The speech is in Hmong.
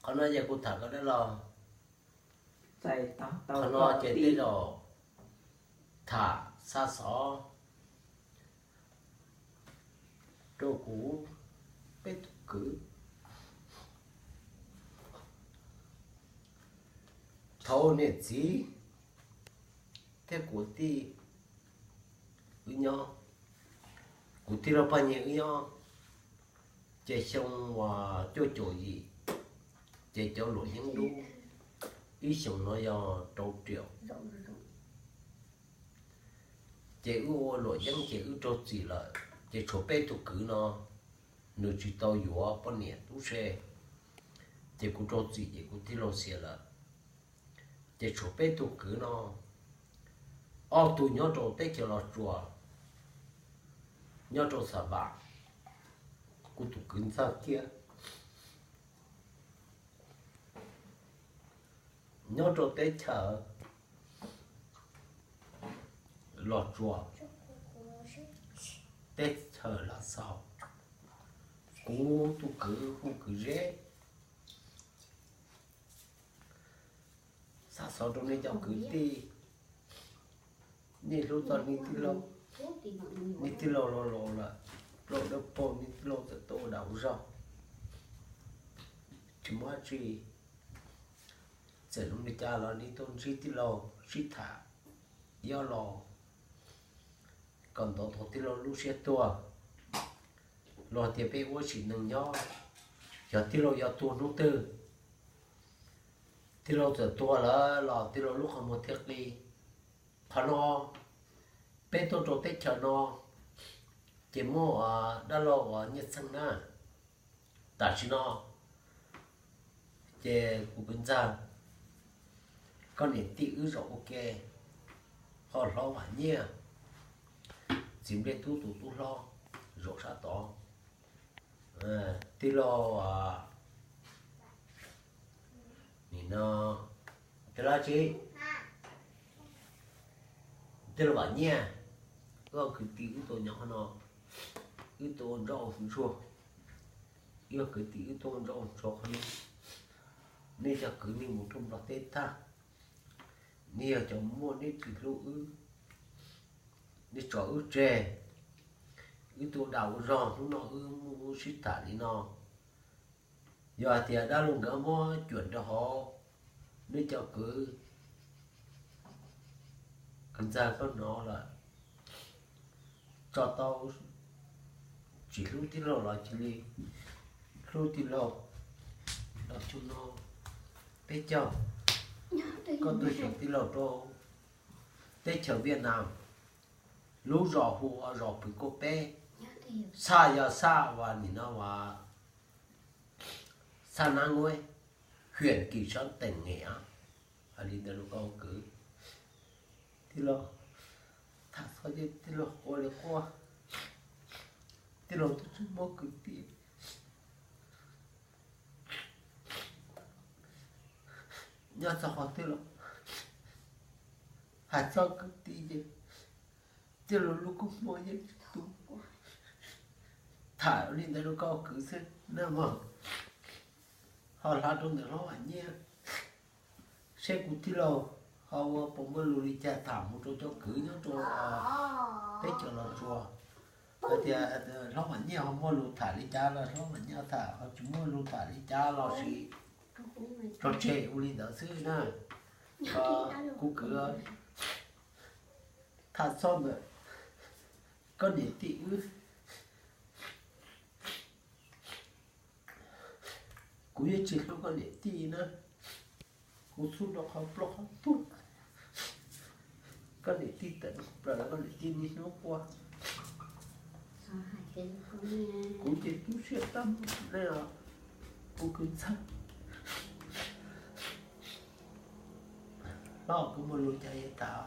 Qhov no ces kuv tham koj dab laug, qhov no ces tej zaum tham xa xov rau kuv peb tug kwv. Thaum niam txiv thiab kuv tij wb nyob, kuv tij laug Paj Nyiag wb nyob, ces xyoo uas cuaj caum yim, ces cov luam yeeb dub ib xyoos no yog rau riam. Ces wb ua luam yeeb ces wb raug txim lawm, ces tshuav peb tug kwv no nws tsis tau yuav poj niam tub se, ces kuv raug txim ces kuv tij laug xiam lawm. Ces tshuav peb tug kwv no, ob tug nyob rau teb chaws Los Tsuas, nyob rau Xa Vam, kuv tus kwv ntxawg kiag nyob rau teb chaws Los Tsuas, teb chaws Lav Xaus. Kuv tus kwv hu Kwv Zeb. Xa xov rau nej cov kwv tij, nej hlub txog nej tij laug, nej tij laug los laus lawm, plaub dawb paug, nej tij laug txawm tuaj ua dag ua zog, tsis muaj dab tsi, txawm zoo li cas los nej tuaj ntsib tij laug sib tham ib ob los, kom ntov tau tij laug lub siab tuag. Los tias peb ua sim neej nyob, yog tij laug yuav tuag hnub twg, tij laug txawm tuag lawm los tij laug lub qhov muag thiaj qi. Qhov no peb tuaj rau teb chaws no ces muaj dab laug uas Nyiaj Txheej na. Tam sim no ces kuv kwv ntxawg, koj niam tij wb zaum ua ke, ho Hlob Vam Nyiaj, txiv nplej tub tus tub hlob zaum sab tod. Tij laug, nim no, tij laug tsi, tij laug Vam Nyiaj, wb kwv tij wb tuaj nyob qhov no, wb tuaj ua ntsoj ua ntsuag, wb kwv tij wb tuaj ua ntsoj ua ntsuag qhov no. Nej cov kwv nej mus rau Nplog teb tag, nej yog cov muaj neb tsis hlub wb, nej tso wb tseg, wb tuaj dag ua zog hnub no wb muaj lub sib tham li no. Yog hais tias dab laug nkawd muab cuam rau hauv, nej cov kwv, kwv ntxawg koj hnov lawm, tso tau, tsis hlub tij laug los cia li hlub tij laug. Los xyoo no peb caug, koj tuaj xyuas tij laug rau teb chaws Viaj Nam, lub zos hu ua zos Pwv Kuj Peb, xaj yog xaj uas nim no uas xaj Nab Nguaib, huyện Kỳ Sơn, tỉnh Nghệ An. Hais li ntawd rau koj kwv, tij laug, tham txog ces tij laug quaj li quaj, tij laug twb tsis muaj kwv tij. Nyob txog qhov twg los hais txog kwv tij ces tij laug lub kua muag yeej tsis tu. Tham li ntawd rau koj kwv xwb na mog. Ho hla rau ntawm Hlob Vam Nyiaj seb kuv tij laug ho ua puas muaj lus li cas tham mus rau cov kwv nyob rau teb chaws Los Tsuas, hais tias Hlob Vam Nyiaj ho muaj lus tham li cas los Hlob Vam Nyiaj tham, ho tsis muaj lus tham li cas los sis tso tseg, ua li ntawd xwb na. Kuv kwv, tham txog ntawm koj niam tij wb, kuv yeej tsis hlub koj niam tij na. Kuv txhub rau qhov plaub qhov ntug, koj niam tij tawm plaws, koj niam tij niaj hnub quaj. Kuv ces tu siab tag ne, kuv kwv ntxawg. Los koj muaj lus cas yuav tham.